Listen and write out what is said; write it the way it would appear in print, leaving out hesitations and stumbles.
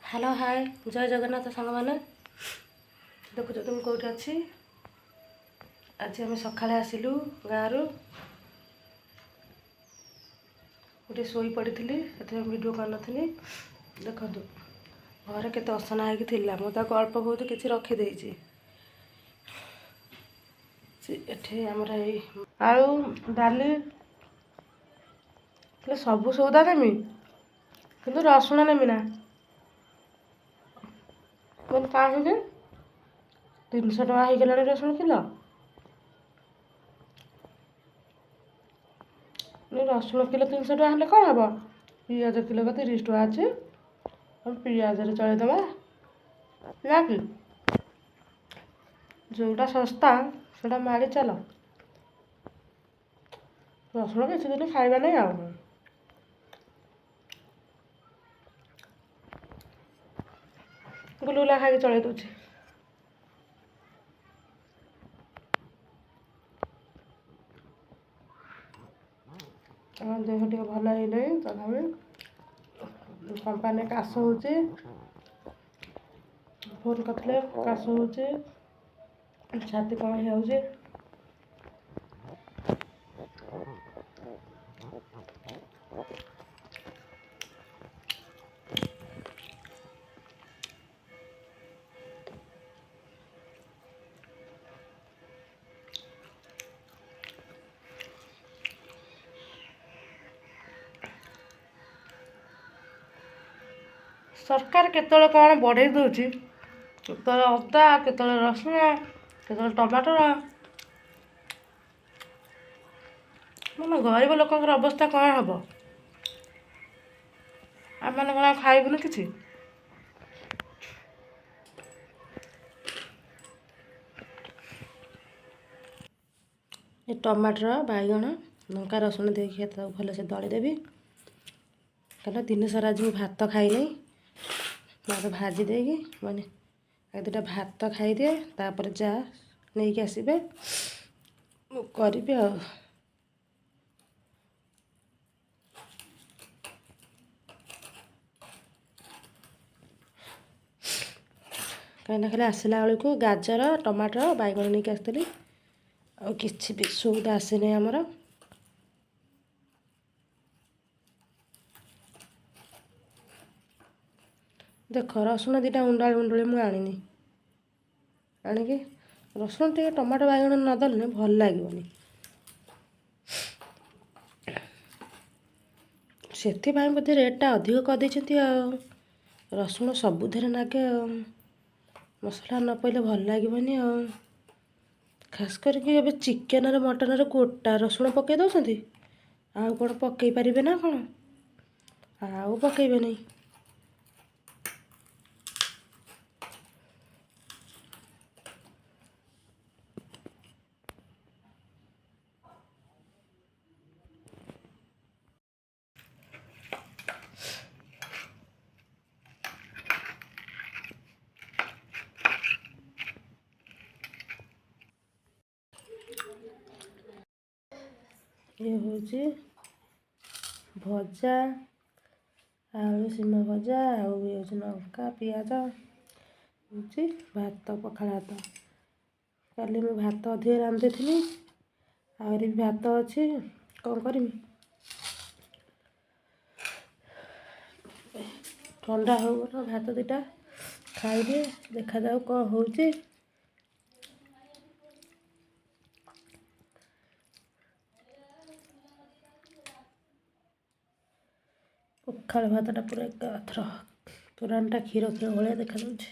Hello, ହାଏ, ଜୟ ଜଗନ୍ନାଥ ସାଙ୍ଗମାନେ। ଦେଖୁଛ ତ ମୁଁ କେଉଁଠି ଅଛି? ଆଜି ଆମେ ସକାଳେ ଆସିଲୁ ଗାଁରୁ। ଗୋଟେ ଶୋଇ ପଡ଼ିଥିଲି, ସେଥିପାଇଁ ଭିଡ଼ିଓ କରିନଥିଲି। ଦେଖନ୍ତୁ, ଘରେ କେତେ ଅସନା ହେଇକି ଥିଲା। ମୁଁ ତାକୁ ଅଳ୍ପ ବହୁତ କିଛି ରଖିଦେଇଛି। ଏଠି ଆମର ଏଇ ଆଳୁ, ଡାଲି, ହେଲେ ସବୁ ସଉଦା ନେମି, କିନ୍ତୁ ରସୁଣ ନେମି ନା। ମାନେ କାହିଁକି 300 ଟଙ୍କା ହେଇଗଲାଣି ରସୁଣ କିଲୋ? ରସୁଣ କିଲୋ 300 ଟଙ୍କା ହେଲେ କ'ଣ ହେବ? ପିଆଜ କିଲୋ 30 ଟଙ୍କା ଅଛି। ପିଆଜରେ ଚଳେଇଦେବା ନା କି? ଯେଉଁଟା ଶସ୍ତା ସେଇଟା ମାଡ଼ି ଚାଲ। ରସୁଣ କିଛି ଦିନ ଖାଇବା ନାହିଁ ଆଉ। ଗୁଲୁଗୁଲା ଖାଇକି ଚଳେଇ ଦେଉଛି। ଆମ ଦେହ ଟିକେ ଭଲ ହେଇନାହିଁ। ତଥାପି କମ୍ପାନୀରେ କାଶ ହେଉଛି, ଫୋନ୍ କରିଥିଲେ। କାଶ ହେଉଛି, ଛାତି କ'ଣ ହେଇଯାଉଛି। ସରକାର କେତେବେଳେ କ'ଣ ବଢ଼େଇ ଦେଉଛି, କେତେବେଳେ ଅଦା, କେତେବେଳେ ରସୁଣ, କେତେବେଳେ ଟମାଟର। ମାନେ ଗରିବ ଲୋକଙ୍କର ଅବସ୍ଥା କ'ଣ ହେବ? ଆମେମାନେ କ'ଣ ଆଉ ଖାଇବୁନି କିଛି? ଏ ଟମାଟର, ବାଇଗଣ, ଲଙ୍କା, ରସୁଣ ଦେଇକି ତାକୁ ଭଲସେ ଦଳିଦେବି, କାରଣ ଦିନ ସାରା ଆଜି ମୁଁ ଭାତ ଖାଇନି। ମୁଁ ଆଗ ଭାଜି ଦେଇକି, ମାନେ ଆଗ ଦୁଇଟା ଭାତ ଖାଇଦିଏ, ତାପରେ ଯା ନେଇକି ଆସିବେ, ମୁଁ କରିବି ଆଉ। କାହିଁକିନା ଖାଲି ଆସିଲା ବେଳକୁ ଗାଜର, ଟମାଟର, ବାଇଗଣ ନେଇକି ଆସିଥିଲି, ଆଉ କିଛି ବି ସଉଦା ଆସିନି ଆମର। ଦେଖ, ରସୁଣ ଦୁଇଟା ଉଣ୍ଡାଳି ଉଣ୍ଡାଳି ମୁଁ ଆଣିନି। ଆଣିକି ରସୁଣ ଟିକେ, ଟମାଟୋ, ବାଇଗଣ ନଦେଲେ ଭଲ ଲାଗିବନି। ସେଥିପାଇଁ ବୋଧେ ରେଟ୍ଟା ଅଧିକ କରିଦେଇଛନ୍ତି। ଆଉ ରସୁଣ ସବୁଥିରେ ନାଗେ, ଆଉ ମସଲା ନ ପଡ଼ିଲେ ଭଲ ଲାଗିବନି। ଆଉ ଖାସ କରିକି ଏବେ ଚିକେନରେ, ମଟନରେ ଗୋଟା ରସୁଣ ପକାଇ ଦେଉଛନ୍ତି। ଆଉ କ'ଣ ପକାଇ ପାରିବେ ନା କ'ଣ? ଆଉ ପକାଇବେନି। ଇଏ ହେଉଛି ଭଜା, ଆଳୁ ସିମ ଭଜା, ଆଉ ଇଏ ହେଉଛି ଲଙ୍କା ପିଆଜ, ହେଉଛି ଭାତ, ପଖାଳ ଭାତ। କାଲି ମୁଁ ଭାତ ଅଧିକ ରାନ୍ଧିଥିଲି, ଆହୁରି ବି ଭାତ ଅଛି। କ'ଣ କରିମି? ଥଣ୍ଡା ହଉ ନା, ଭାତ ଦୁଇଟା ଖାଇଦିଏ, ଦେଖାଯାଉ କ'ଣ ହେଉଛି। ପଖାଳ ଭାତଟା ପୁରା ଏକାଥର ତୋରାଣିଟା କ୍ଷୀର କ୍ଷୀର ଭଳିଆ ଦେଖାଯାଉଛି।